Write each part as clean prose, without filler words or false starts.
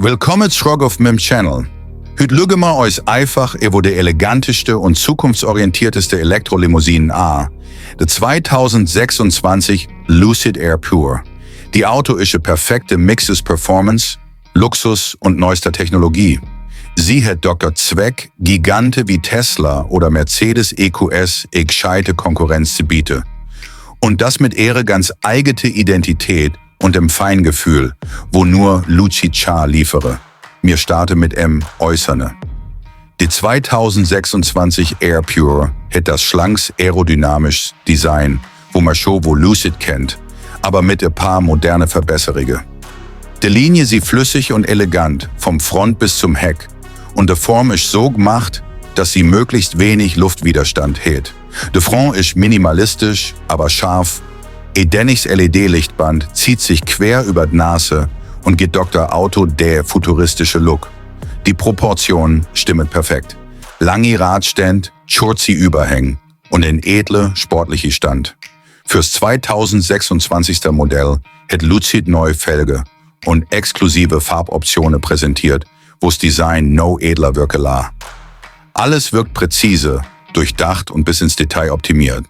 Willkommen zurück auf meinem Channel. Heute schauen wir euch einfach über die eleganteste und zukunftsorientierteste Elektrolimousinen an, der 2026 Lucid Air Pure. Die Auto ist ein perfekter Mix aus Performance, Luxus und neuester Technologie. Sie hat Dr. Zweck, Gigante wie Tesla oder Mercedes EQS gescheite Konkurrenz zu bieten. Und das mit ihrer ganz eigene Identität und dem Feingefühl, wo nur Lucid Char liefere. Mir starte mit Äußerne. Die 2026 Air Pure hat das schlanks aerodynamisches Design, wo man schon wohl Lucid kennt, aber mit ein paar moderne Verbesserungen. Die Linie sie flüssig und elegant, vom Front bis zum Heck, und die Form ist so gemacht, dass sie möglichst wenig Luftwiderstand hat. Der Front ist minimalistisch, aber scharf. Edenichs LED-Lichtband zieht sich quer über die Nase und gibt Dr. Auto der futuristische Look. Die Proportionen stimmen perfekt. Lange Radstand, schurzi Überhängen und ein edle, sportliche Stand. Fürs 2026. Modell hat Lucid neue Felge und exklusive Farboptionen präsentiert, wo's Design no edler wirke la. Alles wirkt präzise, durchdacht und bis ins Detail optimiert.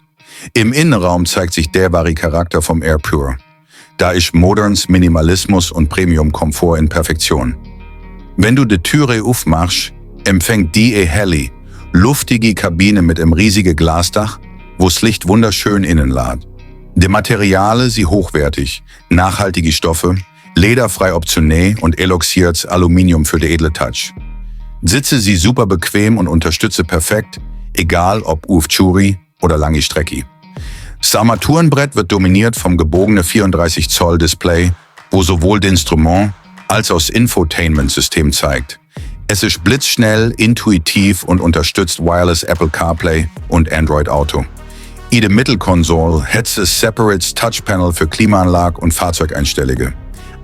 Im Innenraum zeigt sich der wahre Charakter vom Air Pure. Da ist moderns Minimalismus und Premium-Komfort in Perfektion. Wenn du die Türe aufmachst, empfängt die helle, luftige Kabine mit einem riesigen Glasdach, wo's Licht wunderschön innen lädt. Die Materialien sind hochwertig, nachhaltige Stoffe, lederfrei optionell und eloxiertes Aluminium für den edle Touch. Sitze sie super bequem und unterstütze perfekt, egal ob Ufchuri oder lange Strecke. Das Armaturenbrett wird dominiert vom gebogenen 34 Zoll Display, wo sowohl das Instrument als auch das Infotainment-System zeigt. Es ist blitzschnell, intuitiv und unterstützt Wireless Apple CarPlay und Android Auto. In der Mittelkonsole hat es ein separates Touchpanel für Klimaanlage und Fahrzeugeinstellungen.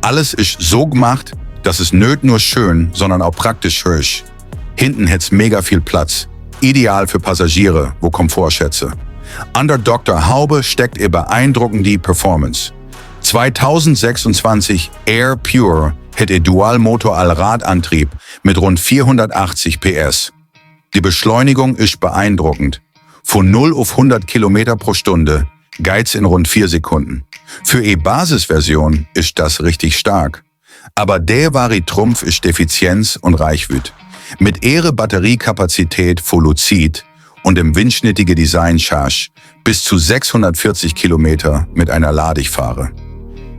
Alles ist so gemacht, dass es nicht nur schön, sondern auch praktisch ist. Hinten hat's mega viel Platz. Ideal für Passagiere, wo Komfort schätze. An der Dr. Haube steckt ihr beeindruckende Performance. 2026 Air Pure hat ihr Dual-Motor-Allradantrieb mit rund 480 PS. Die Beschleunigung ist beeindruckend. Von 0 auf 100 km pro Stunde geht's in rund 4 Sekunden. Für E-Basis-Version ist das richtig stark. Aber der wahre Trumpf ist Effizienz und Reichweite. Mit ihrer Batteriekapazität für Lucid und dem windschnittigen Design charge bis zu 640 Kilometer mit einer Ladefahre.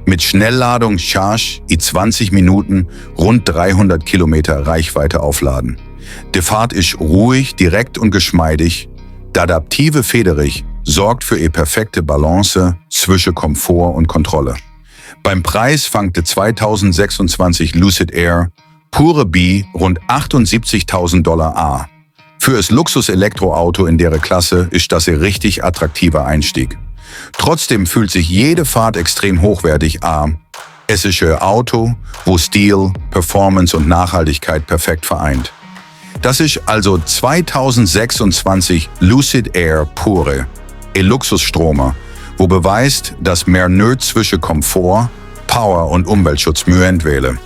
Mit Schnellladung charge in 20 Minuten rund 300 Kilometer Reichweite aufladen. Die Fahrt ist ruhig, direkt und geschmeidig. Der adaptive Federich sorgt für eine perfekte Balance zwischen Komfort und Kontrolle. Beim Preis fängt der 2026 Lucid Air Pure B rund $78.000 an. Für das Luxus-Elektroauto in der Klasse ist das ein richtig attraktiver Einstieg. Trotzdem fühlt sich jede Fahrt extrem hochwertig an. Es ist ein Auto, wo Stil, Performance und Nachhaltigkeit perfekt vereint. Das ist also 2026 Lucid Air Pure, ein Luxusstromer, wo beweist, dass mehr nicht zwischen Komfort, Power und Umweltschutz Mühe entwähle.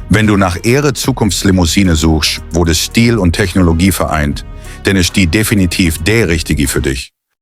Wenn du nach ihrer Zukunftslimousine suchst, wo das Stil und Technologie vereint, dann ist die definitiv der richtige für dich.